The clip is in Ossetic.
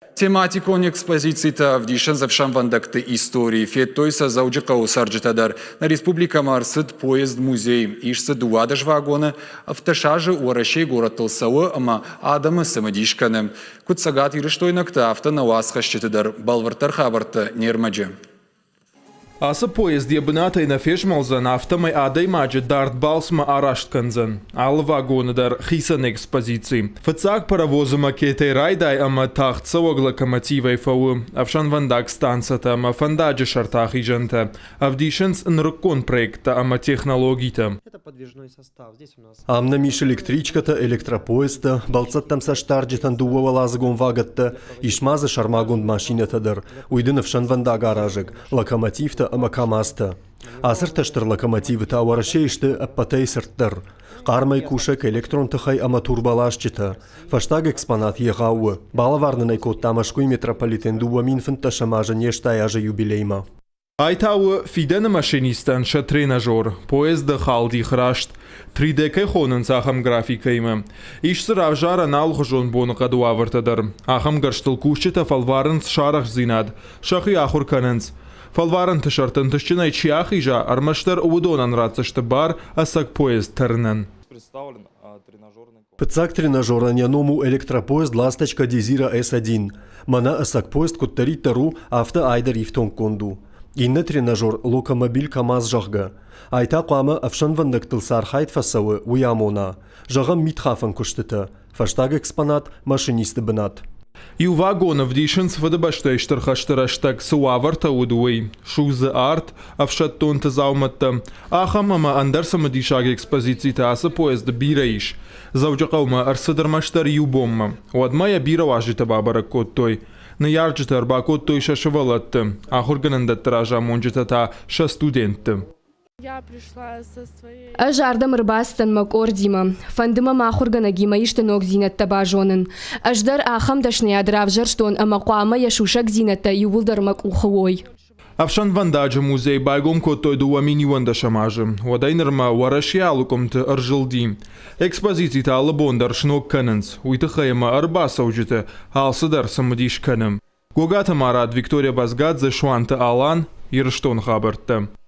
Тематикон экспозицитӕ ӕвдисынц ӕфсӕнвӕндӕгты истори. Федтой сӕ Дзӕуджыхъӕуы цӕрджытӕ дӕр. Нӕ республикӕмӕ ӕрцыд поезд-музей. Ис дзы 12 вагоны. 17 азы Уӕрӕсейы горӕттыл цӕуы ӕмӕ адӕмы цымыдис кӕны. Куыд цӕгатирыстойнӕгты, афтӕ нӕ уацхӕсджыты дӕр. Бӕлвырддӕр хабӕрттӕ не рмӕджы. Ацы поезд йӕ бынатӕй нӕ фезмӕлдзӕн, афтӕмӕй адӕймаджы дард балцмӕ араст кӕндзӕн. Алы вагоны дӕр хицӕн экспозици. Фыццаг паровозы макетӕй райдай ӕмӕ тагъдцӕуӕг локомотивӕй фӕуы. Ӕфсӕнвӕндаг станцӕтӕ ӕмӕ фӕндаджы сӕрты ахизӕнтӕ ӕвдисынц нырыккон проекттӕ ӕмӕ технологитӕ. Ам нӕм ис электричкӕтӕ, электропоездтӕ, бӕлццӕттӕм цӕстдарджытӕн дыууӕуӕладзыгон вагӕттӕ, ис ма дзы сӕрмагонд машинӕтӕ дӕр. Уый дын ӕфсӕнвӕндаг аразӕг, локомотивтӕ ӕмӕ КАМАЗтӕ. Ацы ӕртӕ стыр локомотивы та Уӕрӕсейы сты ӕппӕтӕй цырддӕр. Хъармӕй кусӕг электрон тыхӕй ӕмӕ турболасджытӕ. Фӕстаг экспонат егъау у. Балӕвар нын ӕй кодта Мӕскуыйы метрополитен 2015 азы не стай азы юбилеймӕ. Ай та у фидӕны машинисттӕн сӕ тренажер, поезды халдих раст, 3D кӕй хонынц, ахӕм графикӕимӕ. Ис дзы равзарӕн алыхуызон боныхъӕды уавӕртӕ дӕр. Ахӕм гӕрзтыл кусджытӕ фӕлварынц сӕ арӕхстдзинад, сӕхи ахуыр кӕнынц. Фӕлварӕнты сӕрты ӕнтыстджынӕй чи ахиза, ӕрмӕстдӕр уыдонӕн ратдзысты бар ӕцӕг поезд тӕрынӕн. Фыццаг тренажерӕн йӕ ном у электропоезд «Ласточка Дезира С-1». Мӕнӕ ӕцӕг поезд куыддӕриддӕр у, афтӕ ай дӕр ифтонггонд у. Иннӕ тренажер «Локомобиль КАМАЗ», зӕгъгӕ. Ай та хъуамӕ ӕфсӕнвӕндӕгтыл цы архайд фӕцӕуы, уый амона. Зӕгъӕм, мидхафӕн куыстытӕ. Фӕстаг экспонат – машинисты бынат. Иу вагоны ӕвдисынц Фыдыбӕстӕйы Стыр хӕсты рӕстӕг цы уавӕртӕ уыд, уый. Судзы арт, ӕфсӕддонты дзаумӕттӕ. Ахӕм ӕмӕ ӕндӕр цымыдисаг экспозицитӕ ацы поезды бирӕ ис. Дзӕуджыхъӕумӕ ӕрцыд ӕрмӕстдӕр иу бонмӕ. Уӕдмӕ йӕ бирӕ уазджытӕ бабӕрӕг кодтой. Ныййарджытӕ ӕрбакодтой сӕ сывӕллӕтты, ахуыргӕнӕндӕтты разамонджытӕ та сӕ студентты. Ӕз ардӕм ӕрбацыдтӕн мӕ къордимӕ. Фӕнды мӕ мӕ ахуыргӕнӕгимӕ исты ногдзинӕдтӕ базонын. Ӕз дӕр ахӕм дӕсныйад равзӕрстон ӕмӕ хъуамӕ йӕ сусӕгдзинӕдтӕ иууылдӕр мӕ къухы уой. Ӕфсӕнвӕндаджы музей байгом кодтой 2021 азы. Уӕдӕй нырмӕ Уӕрӕсе алы къуымты ӕрзылди. Экспозицитӕ алы бон дӕр сног кӕнынц. Уый тыххӕй ӕмӕ ӕрбацӕуджыты алцыдӕр цымыдис кӕны. Гогаты Марат, Виктория Базгадзе, Суанты Алан, Ирыстоны хабӕрттӕ.